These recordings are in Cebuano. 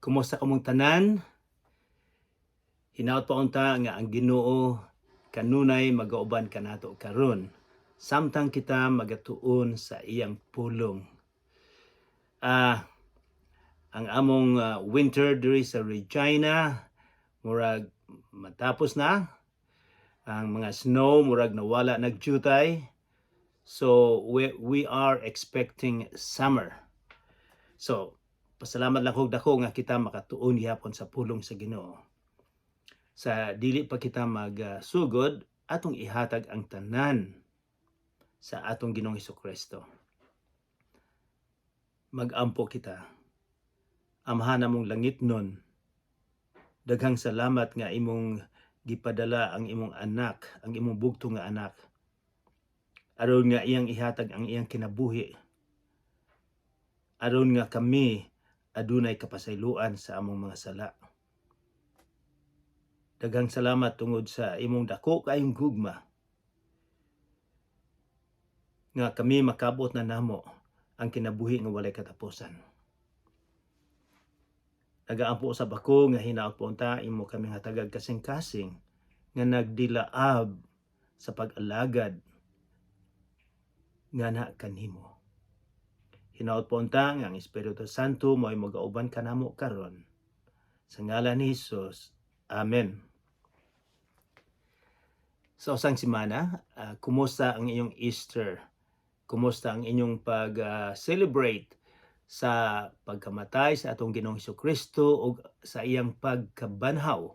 Kumusta kamong tanan? Hinaot pa unta nga ang Ginoo kanunay magauban kanato karon samtang kita magatuon sa iyang pulong. Ang among winter diri sa Regina murag matapos na. Ang mga snow murag nawala, nagdyutay. So we are expecting summer. So pasalamat lang kog dako nga kita makatuon gihapon sa pulong sa Ginoo. Sa dili pa kita magsugod, atong ihatag ang tanan sa atong Ginoong Kristo. Magampo kita. Amahan namong langitnon, daghang salamat nga imong gipadala ang imong anak, ang imong bugtong nga anak, aron nga iyang ihatag ang iyang kinabuhi, aron nga kami adunay kapasayloan sa among mga sala. Daghang salamat tungod sa imong dako kaayong gugma nga kami makabot na namo ang kinabuhi nga walay katapusan. Nagaampo usab ako nga hinaot po unta imo kami hatagag kasing-kasing nga nagdilaab sa pag-alagad nga na kanimo. Hinaot po unta nga ang Espiritu Santo mo'y magauban kanamo karon. Sa ngalan ni Jesus. Amen. Sa usang semana, kumusta ang inyong Easter? Kumusta ang inyong pag-celebrate sa pagkamatay sa atong Ginoong Kristo o sa iyang pagkabanhaw?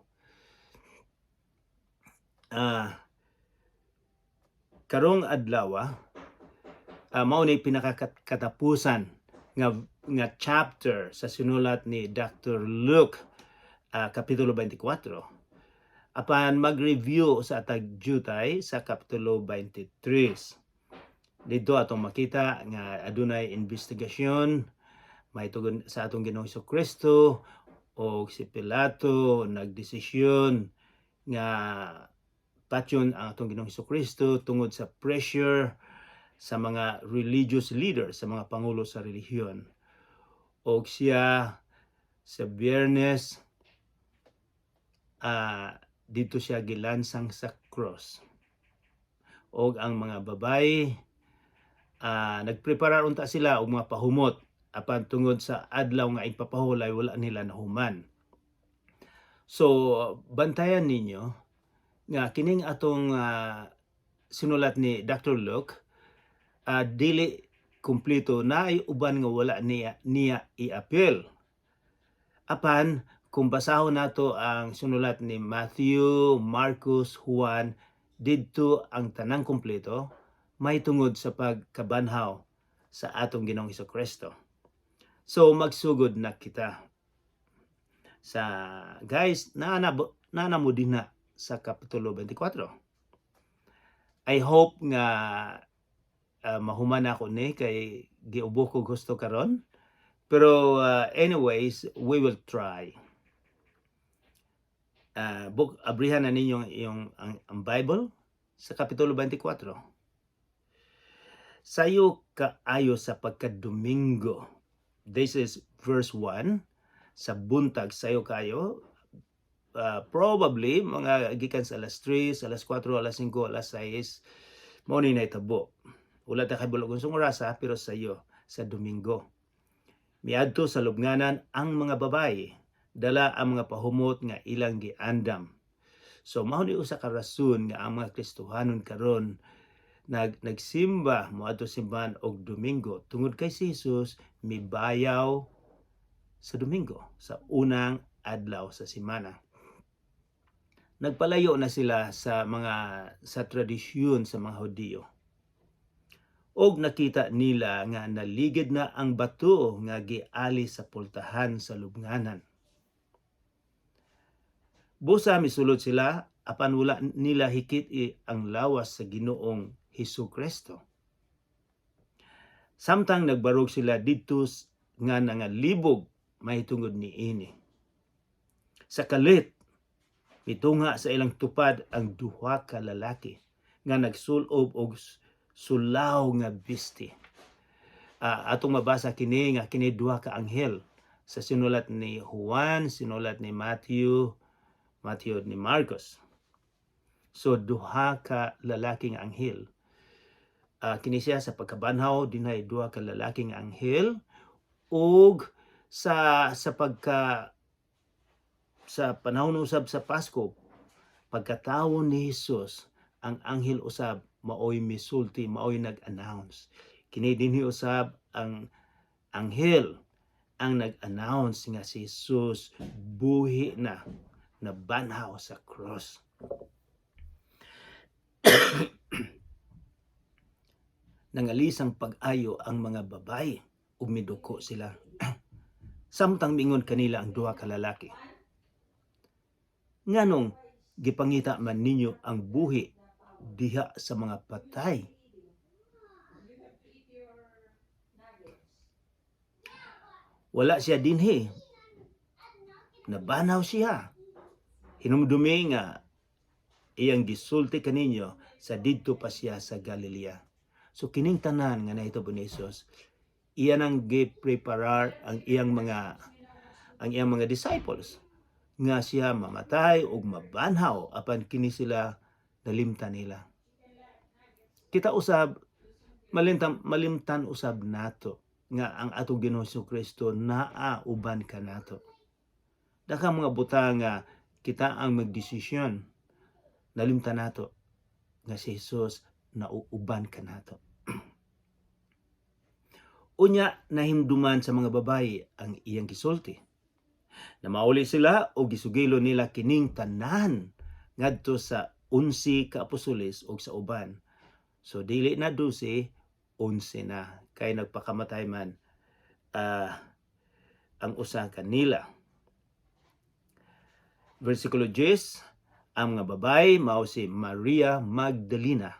Karong adlaw, mao ni pinakakatapusan nga chapter sa sinulat ni Dr. Luke, Kapitulo 24. Apan mag-review sa atag jutay sa Kapitulo 23. Dito atong makita nga adunay investigasyon may tugon sa atong Ginoong Kristo o si Pilato nagdesisyon nga patyon ang atong Ginoong Kristo tungod sa pressure sa mga religious leaders, sa mga pangulo sa relihiyon. Og siya sa Biyernes, dito siya gilansang sa cross. Og ang mga babae, nagpreparar unta sila og mga pahumot, apan tungod sa adlaw nga ipapahulay, wala nila nahuman. So bantayan ninyo nga kining atong sinulat ni Dr. Luke, dili kumpleto, naay uban nga wala niya niya iapil. Apan kung basahon nato ang sinulat ni Matthew, Marcos, Juan, didto ang tanang kumpleto may tungod sa pagkabanhaw sa atong Ginoong Kristo. So magsugod na kita. Sa guys, naa na mo din na sa Kapitulo 24. I hope nga mahuman ako ni kay giubo ko gusto karon. Pero anyways, we will try. Book abrihan na ninyo yung ang Bible sa Kapitulo 24. Sayo kaayo sa pagkadomingo. This is verse 1. Sa buntag sayo kayo, probably mga gikan sa alas 3, alas 4, alas 5, alas 6, mao ni nahitabo. Wala ta kabalo kung orasa, pero sayo sa Domingo. Miadto sa lubnganan ang mga babae, dala ang mga pahumot nga ilang giandam. So mao ni usa ka rason nga ang mga Kristohanon karon nagsimba, moadto simbahan og Domingo tungod kay si Jesus mibayaw sa Domingo, sa unang adlaw sa semana. Nagpalayo na sila sa mga sa tradisyon sa mga Hudiyo. Og nakita nila nga naligid na ang bato nga giali sa pultahan sa lubnganan. Busa misulod sila, apan wala nila hikit ang lawas sa Ginoong Hesus Kristo. Samtang nagbarog sila didto nga nangalibog mahitungod niini, sa kalit, mitunga sa ilang tupad ang duha ka lalaki nga nagsulob og sulaw nga bisti. Atong mabasa kini nga kini duha ka anghel Sa sinulat ni Juan, sinulat ni Matthew, Matthew ni Marcos. So duha ka lalaking anghel. Kini siya sa pagkabanhaw, dinhay duha ka lalaking anghel ug sa pagka sa panahon usab sa Pasko, pagkatawo ni Jesus, ang anghel usab maoy misulti, maoy nag-announce. Kini dinhi usab ang anghel ang nag-announce nga si Jesus buhi na, nabanhaw sa cross. Nangalisang pag-ayo ang mga babaye ug miduko sila. Samtang mingon kanila ang duha ka lalaki, "Nganong gipangita man ninyo ang buhi diha sa mga patay? Wala siya dinhi. Nabanhaw siya. Hinumdumi nga iyang gisulti kaninyo sa didto pa siya sa Galilea." So kining tanan nga nahitabo ni Jesus, iya nang gipreparar ang iyang mga disciples nga siya mamatay ug mabanhaw, apan kini sila nalimtan nila. Kita usab malimtan, malimtan usab nato nga ang atong Ginoo Kristo naa uban kanato. Daghang mga butang nga kita ang magdesisyon, nalimtan nato nga si Jesus nauuban kanato. Unya nahimduman sa mga babayi ang iyang gisulti. Namauli sila o gisugilo nila kining tanan ngadto sa 11 ka apostoles og sa uban. So dili na 12, 11 na kay nagpakamatay man ang usa kanila. Versikulo 10, ang mga babae mao si Maria Magdalena,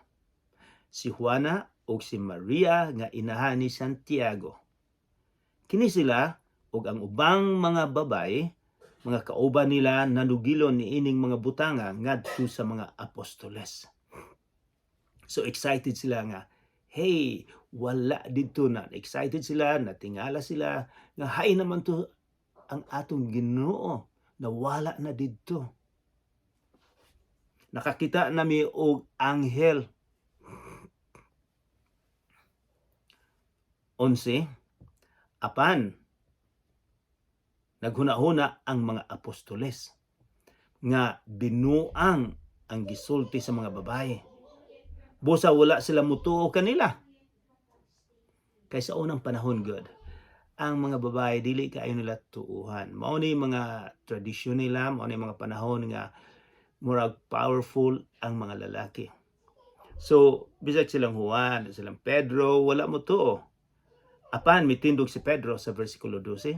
si Juana ug si Maria nga inahan ni Santiago. Kini sila ug ang ubang mga babae, mga kauban nila, nanugilon niining mga butanga ngadto sa mga apostoles. So excited sila nga, hey, wala didto na. Excited sila, natingala sila nga hay naman to ang atong Ginoo, nawala na didto. Nakakita nami og anghel. 11, apan naghuna-huna ang mga apostoles nga binuang ang gisulti sa mga babae. Busa wala sila mutuo kanila. Kay sa unang panahon gud, ang mga babae dili kaayo nila tuuhan. Mao ni mga tradisyon nila, mao ni mga panahon nga murag powerful ang mga lalaki. So, bisag silang Juan, silang Pedro, wala mo tuo. Apan mitindog si Pedro sa versikulo 12.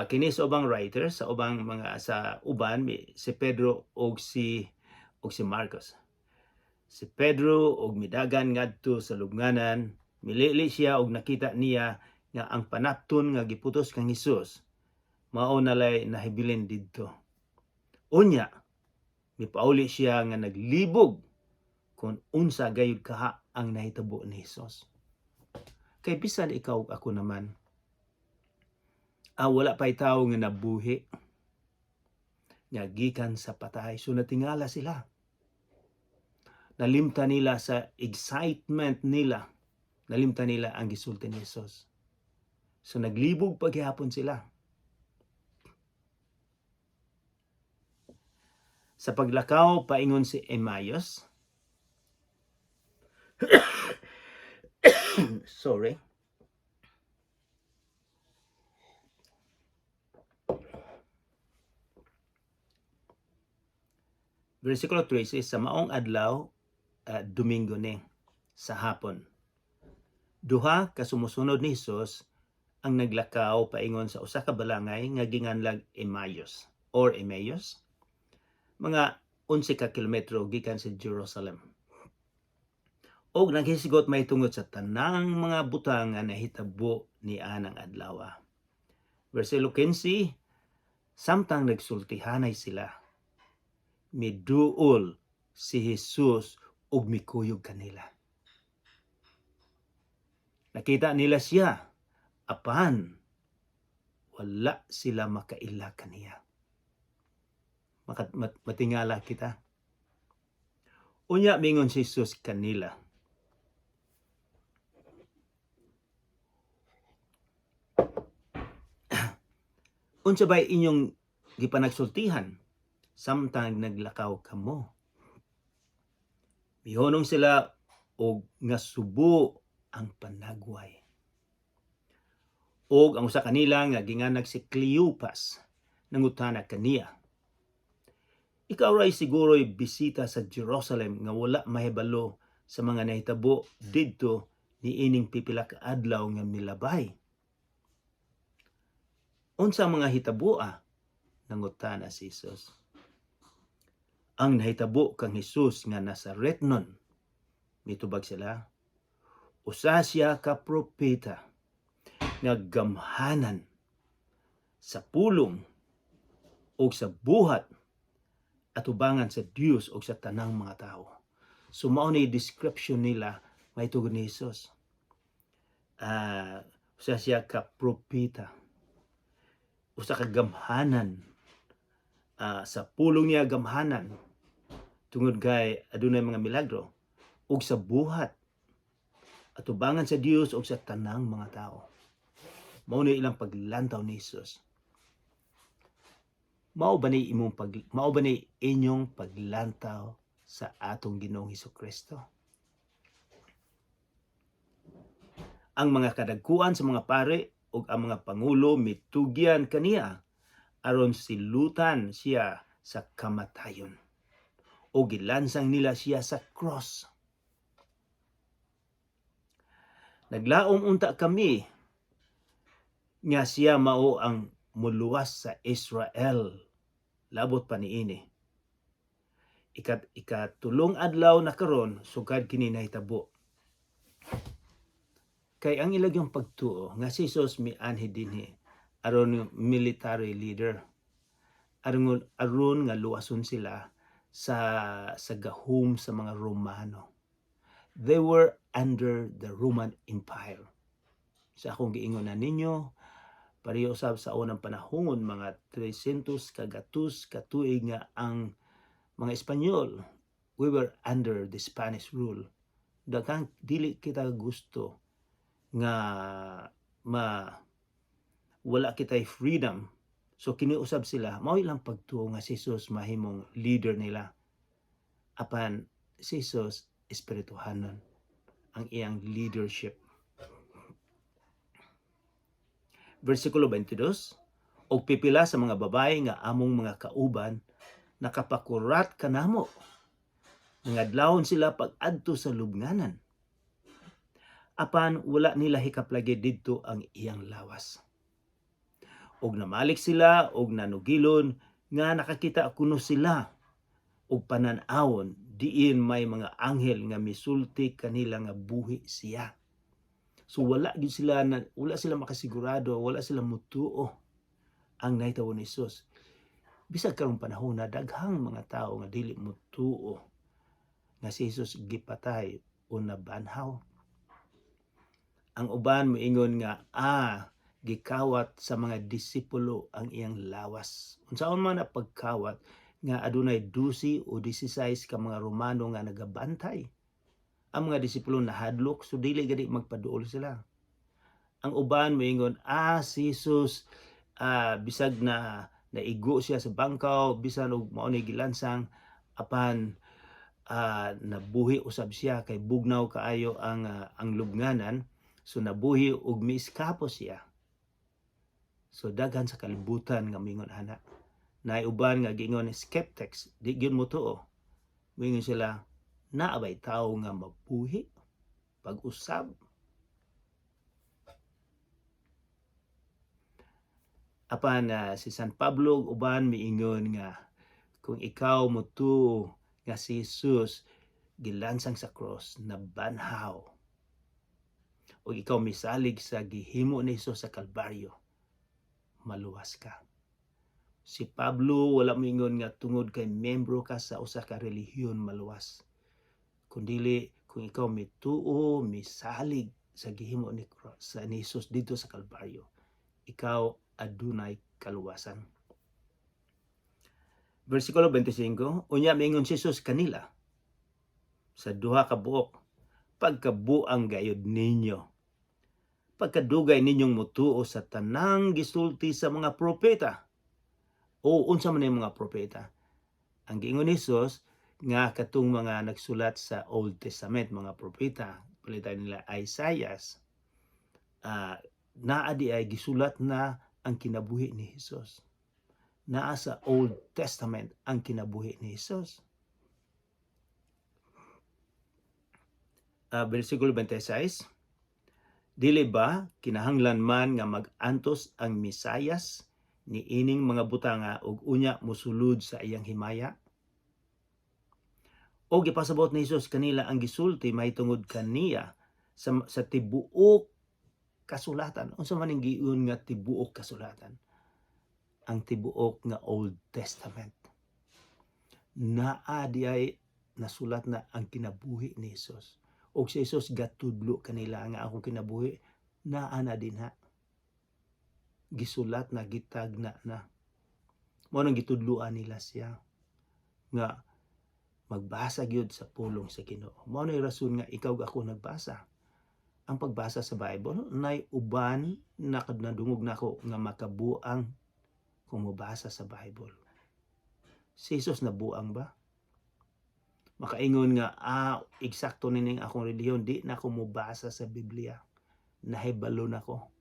Kini sa ubang writer, sa ubang mga sa uban si Pedro og si Marcos. Si Pedro og midagan ngadto sa lubnganan, milili siya og nakita niya nga ang panapton nga giputos kang Hesus mao nalay nahibilin didto. Unya, mipauli siya nga naglibog kung unsa gayud kaha ang nahitabo ni Hesus. Kay bisan ikaw ug ako naman, wala pa'y tawo nga nabuhi nga gikan sa patay. So natingala sila. Nalimta nila sa excitement nila. Nalimta nila ang gisulti ni Jesus. So naglibog paghihapon sila. Sa paglakaw paingon si Emmaus. Sorry. Versikulo 13, sa maong adlaw, Domingo ni, sa hapon. Duha ka sumusunod ni Hesus ang naglakaw paingon sa usa ka balangay nga ginganlag Emmaus or Emmaus, mga 11 ka kilometro gikan sa Jerusalem. Og naghisgot mahitungod sa tanang mga butang nga nahitabo ni anang adlaw. Versikulo 15, samtang nagsultihanay sila, miduol si Jesus ug mikuyog kanila. Nakita nila siya, apan Wala sila makaila kaniya. Matingala kita. Unya mingon si Jesus kanila. Unsa bay inyong gipanagsultihan samtang naglakaw kamo? Mihunong sila og nga subo ang panagway. Og ang usa kanila nga ginganag si Cleopas nangutana kaniya. Ikaw ray siguro'y bisita sa Jerusalem nga wala mahibalo sa mga nahitabo didto niining pipila ka adlaw nga milabay. Unsa ang mga hitaboa? Nangutana si Jesus. Ang nahitabo kang Hesus nga Nazaretnon. Mitubag sila. Usa siya ka propeta nga gamhanan sa pulong o sa buhat atubangan sa Dios o sa tanang mga tao. So mao ni description nila mahitungod ni Jesus. Usa siya ka propeta. Usa ka gamhanan, sa pulong niya gamhanan tungod kay adunay mga milagro ug sa buhat atubangan sa Dios ug sa tanang mga tao. Mao ni ilang paglantaw ni Jesus. Mao ba ni inyong paglantaw sa atong Ginoong Hesukristo? Ang mga kadagkuan sa mga pare ug ang mga pangulo mitugyan kaniya aron silutan siya sa kamatayon. O gilansang nila siya sa cross. Naglaom unta kami nga siya mao ang muluwas sa Israel. Labot pa niini. Ikatulong adlaw na karon sukad kini nahitabo. Kay ang ilang pagtuo nga si Jesus mianhi dinhi aron military leader, aron nga luwason sila sa gahom sa mga Romano. They were under the Roman Empire. Sa akong giingon na ninyo, pareho usab sa unang panahon, mga 300 kagatus katuig nga ang mga Espanyol, we were under the Spanish rule. Daghang dili kita gusto nga ma wala kitay freedom. So kiniusab sila, mao ilang pagtuo nga si Jesus mahimong leader nila. Apan si Jesus espirituhanon ang iyang leadership. Versikulo 22, og pipila sa mga babae nga among mga kauban nakapakurat kanamo. Nangadlawon sila pag-adto sa lubnganan. Apan wala nila hikaplagi didto ang iyang lawas. Og namalik sila og nanugilon nga nakakita kuno sila og panan-awon diin may mga anghel nga misulti kanila nga buhi siya. So wala gyud sila na, wala sila makasigurado, wala sila mutuo ang nahitabo ni Jesus. Bisag karong panahon na daghang mga tao nga dili mutuo nga si Jesus gipatay o nabanhaw. Ang uban moingon nga gikawat sa mga disipulo ang iyang lawas. Unsaon man na pagkawat nga adunay 12 o 16 ka mga Romano nga nagabantay. Ang mga disipulo nahadlok, so dili gani magpaduol sila. Ang uban moingon si Jesus, bisag na naigo siya sa bangkaw, bisan og mao ni gilansang, apan nabuhi usab siya kay bugnaw kaayo ang lubnganan, so nabuhi ug miiskapo siya. So daghan sa kalibutan nga moingon ana. Naay uban nga giingon skeptics, di gyud motuo. Moingon sila, naa bay tawo nga mabuhi pag-usab? Apan si San Pablo ug uban miingon nga kung ikaw motuo nga si Jesus gilansang sa cross, nabanhaw, ug ikaw misalig sa gihimo ni Jesus sa Kalbaryo, maluwas ka. Si Pablo wala moingon nga tungod kay membro ka sa usa ka relihiyon maluwas. Kundili kung ikaw mituo, misalig sa gihimo ni cross, sa ni Jesus didto sa Kalbaryo, ikaw adunay kaluwasan. Versikulo 25, unya miingon si Jesus kanila sa duha ka buok, "Pagkabuang gayud ninyo. Pagkadugay ninyong mutuo sa tanang gisulti sa mga propeta." O unsa man yung mga propeta? Ang giingon ni Jesus nga katong mga nagsulat sa Old Testament, mga propeta, palitan nila Isaiah, naa di ay gisulat na ang kinabuhi ni Jesus. Naa sa Old Testament ang kinabuhi ni Jesus. Versikulo 26, "Dili ba kinahanglan man nga mag-antos ang Mesayas ni ining mga butanga ug unya mosulod sa iyang himaya?" O gipasabot ni Jesus kanila ang gisulti mahitungod kaniya sa tibuok kasulatan. Unsa man ning giingon nga tibuok kasulatan? Ang tibuok nga Old Testament. Naa di ay nasulat na ang kinabuhi ni Jesus. Og si Jesus gatudlo kanila nga akong kinabuhi naa na dinha. Gisulat na, gitagna na. Mao nang gitudloan nila siya nga magbasa gyud sa pulong sa Ginoo. Mao na rason nga ikaw ug ako nagbasa. Ang pagbasa sa Bible nay uban na nadungog nako nga makabuang kung mobasa sa Bible. Si Jesus nabuang ba? Makaingon nga, eksakto nining akong relihiyon, di na ako mobasa sa Biblia. Nahibalo na ko.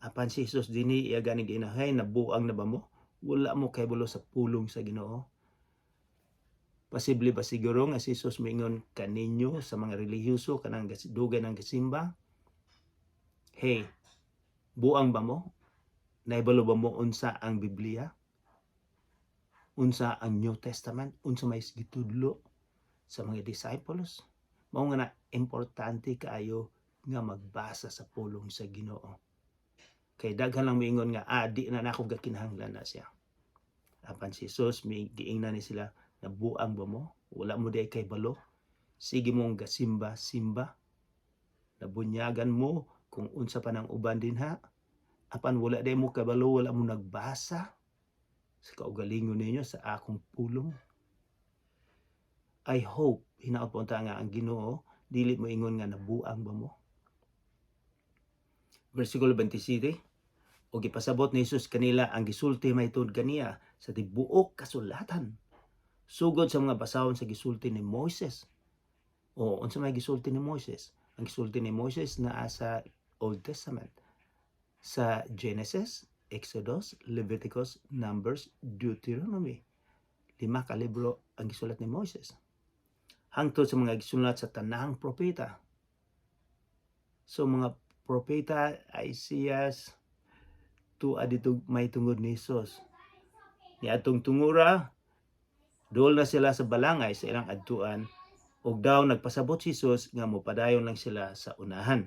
Apan si Jesus dinhi iya gani ginahay, nabuang na ba mo? Wala mo kahibalo sa pulong sa Ginoo. Posible ba siguro nga si Jesus moingon kaninyo sa mga relihiyoso kanang dugay ng gasimba? "Hey, buang ba mo? Nahibalo ba mo unsa ang Biblia? Unsa ang New Testament? Unsa may gitudlo sa mga disciples?" Mao nga na importante kaayo nga magbasa sa pulong sa Ginoo. Kay daghan lang moingon nga, di na nako gakinahanglan na siya. Apan si Jesus may giingnan ni sila, "Nabuang ba mo? Wala mo di kay balo? Sige mong gasimba simba. Nabunyagan mo kung unsa pa nang uban dinha. Apan wala di mo kabalo, wala mo nagbasa sa kaugalingon ninyo sa akong pulong." I hope hinaot po nga ang Ginoo dili mo ingon nga nabuang ba mo. Versikulo 27, o gipasabot ni Jesus kanila ang gisulti mahitungod kaniya sa tibuok kasulatan. Sugod sa mga basahon sa gisulti ni Moises. O unsa may gisulti ni Moises? Ang gisulti ni Moises naa sa Old Testament. Sa Genesis, Exodus, Leviticus, Numbers, Deuteronomy. Lima ka libro ang gisulat ni Moises. Hangtod sa mga gisulat sa tanang propeta. So mga propeta, Isaiah, tua dito may tungod ni Jesus. Ni atong tungura, duol na sila sa balangay sa ilang adtuan ug daw nagpasabot si Jesus nga mopadayon lang sila sa unahan.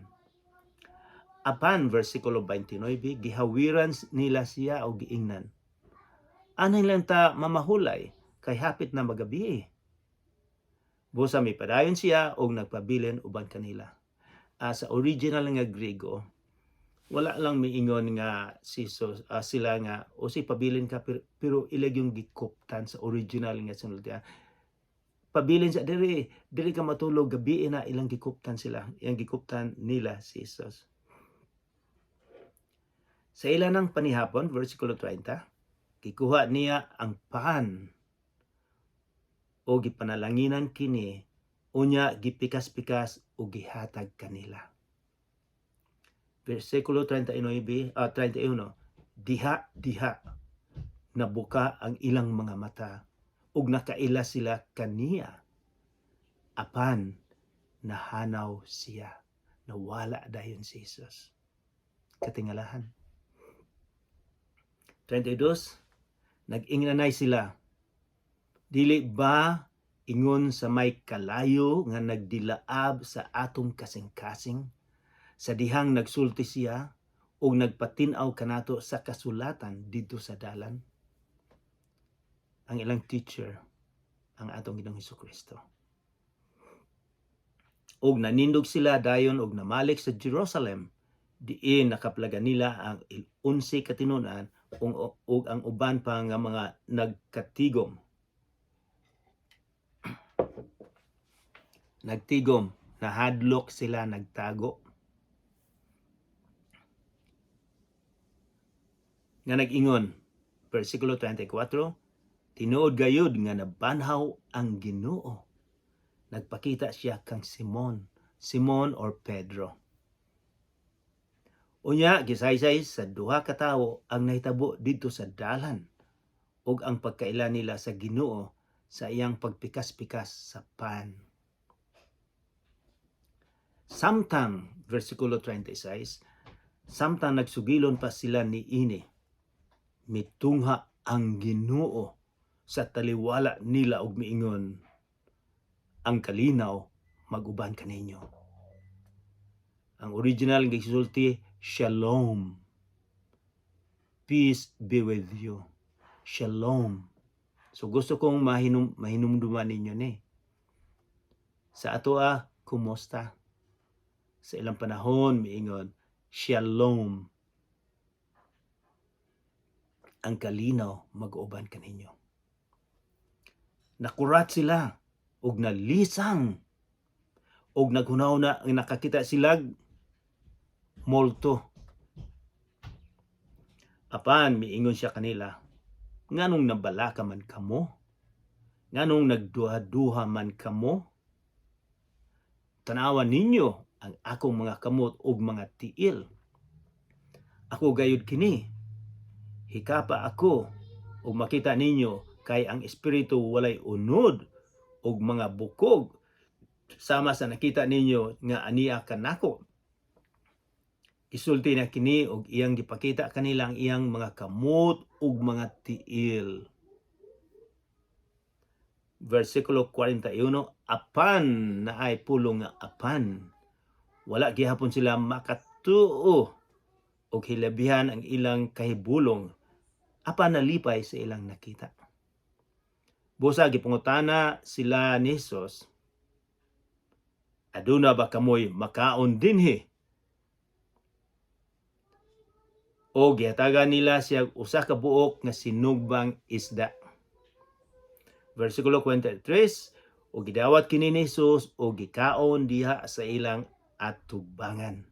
Apan versikulo 29, gihawiran nila siya og giingnan, "Anhin lang ta mamahulay kay hapit na magabi." Busa mipadayon siya og nagpabilin uban kanila. Sa original nga Grego, wala lang miingon nga si so, sila nga o si pabilin ka pero ilag yung gikuptan sa original nga sinultian. Pabilin sa diri, diri ka matulog gabi na, ilang gikuptan sila, ilang gikuptan nila si Jesus. Sa ila ng panihapon, versikulo 30, gikuha niya ang pan o gipanalanginan kini, unya gipikas-pikas o gihatag kanila. Versikulo 39, 31, diha diha nabuka ang ilang mga mata ug nakaila sila kaniya. Apan nahanaw siya, nawala dayon si Jesus. Katingalahan. 32, nag-ingnanay sila, "Dili ba ingon sa may kalayo nga nagdilaab sa atong kasing-kasing sa dihang nagsulti siya ug nagpatin-aw kanato sa kasulatan didto sa dalan?" Ang ilang teacher, ang atong Ginoong Kristo. Ug nanindog sila dayon ug namalik sa Jerusalem. Diin nakaplagan nila ang 11 ka tinun-an ug ang uban pa nga mga nagkatigom. Nagtigom, nahadlok sila, nagtago. Nga nag-ingon, versikulo 24, "Tinuod gayud nga nabanhaw ang Ginoo. Nagpakita siya kang Simon," Simon or Pedro. Unya gisaysay sa duha ka tawo ang nahitabo didto sa dalan ug ang pagkaila nila sa Ginoo sa iyang pagpikas-pikas sa pan. Samtang, versikulo 36, samtang nagsugilon pa sila niini, mitungha ang Ginoo sa taliwala nila ug miingon, "Ang kalinaw mag-uban kaninyo." Ang original nga gisulti, "Shalom. Peace be with you." Shalom. So gusto kong mahinumduman ninyo ni. Sa atoa, "Kumusta?" Sa ilang panahon, miingon, "Shalom. Ang kalinaw mag-uban kaninyo." Nakurat sila ug nalisang ug naghunahuna nga nakakita sila multo. Apan miingon siya kanila, "Nganong nabalaka man kamo? Nganong nagduha-duha man kamo? Tanawan ninyo ang akong mga kamot ug mga tiil. Ako gayud kini. Hikapa ako ug makita ninyo kay ang espiritu walay unod ug mga bukog sama sa nakita ninyo nga ania kanako." Isulti na kini og iyang gipakita kanila ang iyang mga kamot ug mga tiil. Versikulo 41, apan, naay pulong nga "apan". Wala gihapon sila makatuo og hilabihan ang ilang kahibulong, apan nalipay sa ilang nakita. Busa gipangutana sila ni Jesus, "Aduna ba kamoy makaon dinhi?" O gihatagan nila siya usa ka buok nga sinugbang isda. Versikulo 43, o gidawat kini ni Jesus o gikaon diha sa ilang atubangan.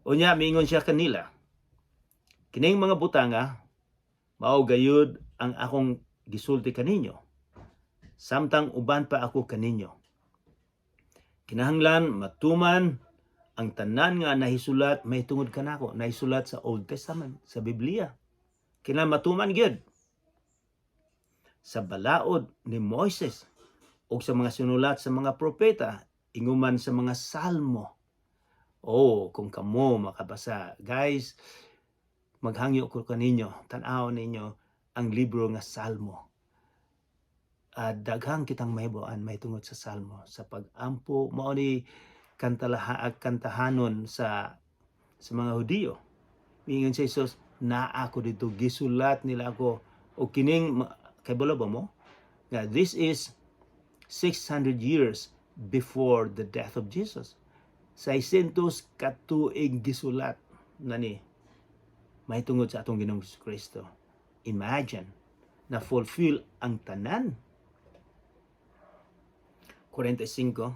Unya miingon siya kanila, "Kining mga butanga mao gayud ang akong gisulti kaninyo samtang uban pa ako kaninyo. Kinahanglan matuman ang tanan nga nahisulat mahitungod kanako," nahisulat sa Old Testament, sa Biblia. Kinahanglan matuman gyud sa balaod ni Moises o sa mga sinulat sa mga propeta, inguman sa mga salmo. Oh, kung kamo makabasa, guys, maghangyo ko kaninyo, tan-aw ninyo ang libro nga Salmo. Daghang kitang mahibuan mahitungod sa Salmo sa pag-ampo. Mao ni kantalaha kantahanon sa mga Hudiyo. Miingon si Jesus, "Naa ako dito, gisulat nila ako." O kining kabalo ba mo nga this is 600 years before the death of Jesus? 600 katuig gisulat na ni mahitungod sa atong Ginoong Kristo. Imagine, na fulfill ang tanan. 45.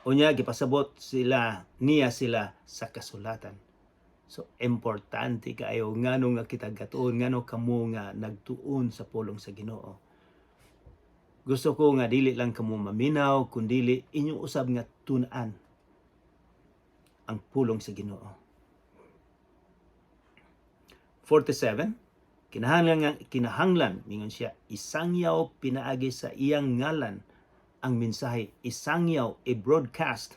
Unya gipasabot sila niya sila sa kasulatan. So importante kaayo ngano nga kita gatuon, ngano kamo nga nagtuon sa pulong sa Ginoo. Gusto ko nga dili lang kamo maminaw kundili inyong usab nga tun-an ang pulong sa Ginoo. 47. Kinahanglan, mingon siya, isangyaw pinaagi sa iyang ngalan ang mensahe, isangyaw, i-broadcast,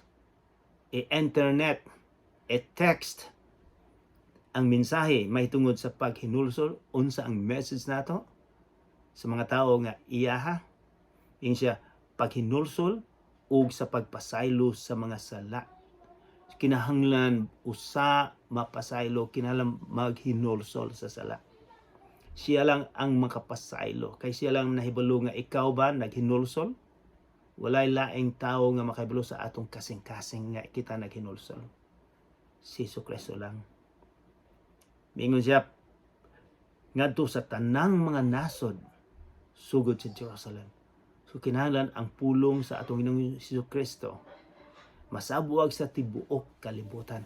i-internet, i-text ang mensahe mahitungod sa paghinulsol. Unsa ang message nato sa mga tao nga iyaha? Ingon siya, paghinulsol ug sa pagpasaylo sa mga sala. Kinahanglan usa mapasaylo, kinahanglan maghinulsol sa sala. Siya lang ang makapasaylo kay siya lang nahibalo nga ikaw ba naghinulsol. Walay laing tao nga makahibalo sa atong kasing-kasing nga kita naghinulsol. Si Jesu Kristo lang. Mingon siya ngadto sa tanang mga nasod, sugod sa Jerusalem. So kinahanglan ang pulong sa atong Ginoong Hesus Kristo masabuag sa tibuok kalibutan.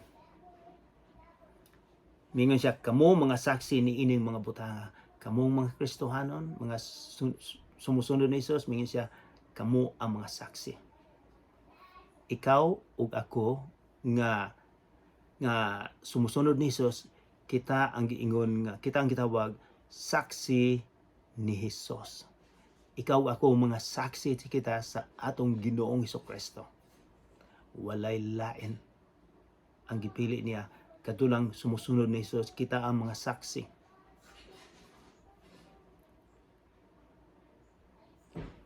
Mingon siya, "Kamo mga saksi ni ining mga butanga." Kamong mga Kristohanon, mga sumusunod ni Jesus, mingon siya, "Kamo ang mga saksi." Ikaw ug ako nga nga sumusunod ni Jesus, kita ang giingon nga kita ang gitawag saksi ni Jesus. Ikaw, ako, mga saksi kita sa atong Ginoong Kristo. Walay lain ang gipili niya katulang sumusunod ni Jesus, kita ang mga saksi.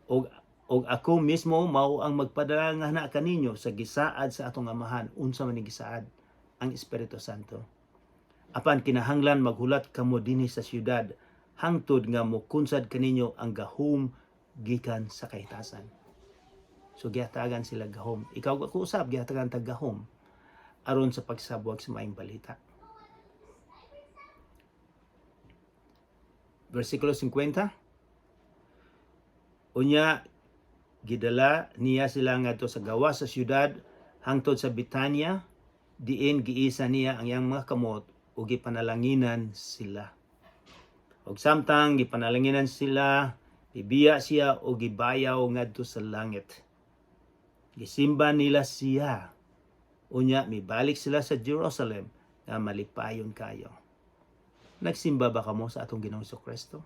Og ako mismo mao ang magpadala nga na kaninyo sa gisaad sa atong Amahan. Unsa man ni gisaad? Ang Espiritu Santo. Apan kinahanglan maghulat kamo dinhi sa syudad hangtod nga mokunsad kaninyo ang gahom gikan sa kahitasan. So gihatagan sila gahom. Ikaw, ako usab, gihatagan tag gahom aron sa pagsabwag sa maayong balita. Versikulo 50. Unya gidala niya sila ngadto sa gawas sa syudad hangtod sa Bitanya, diin giisa niya ang iyang mga kamot ug gipanalanginan sila. Ug samtang gipanalanginan sila, gibiya siya ug gibayaw ngadto sa langit. Gisimba nila siya. Unya mibalik sila sa Jerusalem nga malipayon kayo. Nagsimba ba kamo sa atong Ginoong Kristo?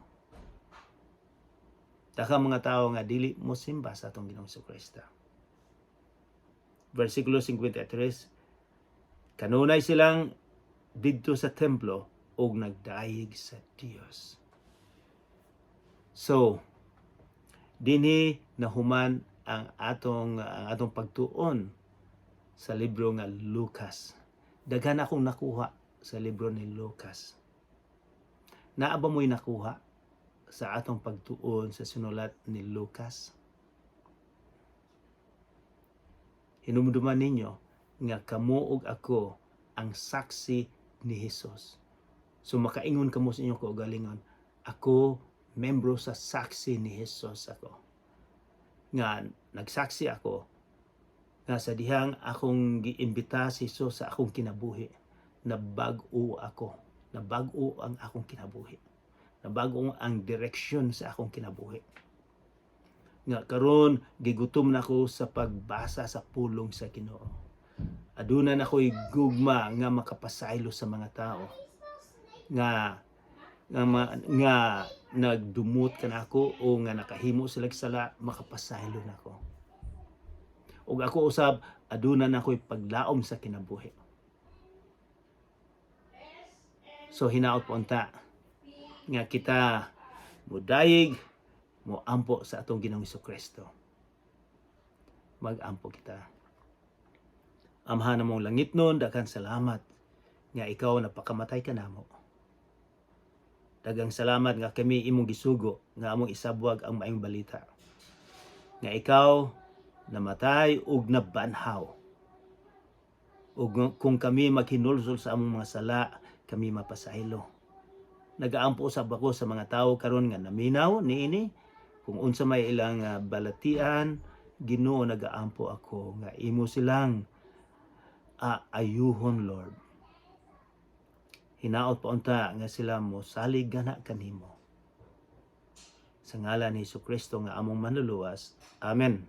Daghan mga tao nga dili mo simba sa atong Ginoong Kristo. Versikulo 53, kanunay silang didto sa templo ug nagdayeg sa Dios. So, dinhi nahuman ang atong pagtuon sa libro nga Lucas. Daghan akong nakuha sa libro ni Lucas. Naa ba mo'y nakuha sa atong pagtuon sa sinulat ni Lucas? Hinumduman ninyo nga kamo ug ako ang saksi ni Hesus. So makaingon kamo sa inyong kaugalingon, "Ako, membro sa saksi ni Hesus ako." Nga nagsaksi ako nga sa dihang akong giimbita si Jesus sa akong kinabuhi, nabag-o ako, nabag-o ang akong kinabuhi. Nabag-o ang direksyon sa akong kinabuhi. Nga karon gigutom na ko sa pagbasa sa pulong sa Ginoo. Aduna na ko'y gugma nga makapasaylo sa mga tao. Nga nagdumot kanako o nga nakahimo sila sala, makapasaylo nako. Ug ako usab, aduna na ko'y paglaom sa kinabuhi. So hinaot po unta nga kita mudayeg, mo ampo sa atong Ginoong Kristo. Mag-ampo kita. Amahan namong langitnon, daghang salamat nga ikaw napakamatay kanamo. Daghang salamat nga kami imong gisugo nga among isabwag ang maayong balita. Nga ikaw namatay ug nabanhaw. Ug kung kami maghinulsol sa among mga sala, kami mapasaylo. Nagaampo usab ako sa mga tao karon nga naminaw niini, kung unsa may ilang balatian, Ginoo, nagaampo ako nga imo silang aayuhon, Lord. Hinaot pa unta nga sila mo salig gana kanimo. Sa ngalan ni Kristo nga among manluluwas. Amen.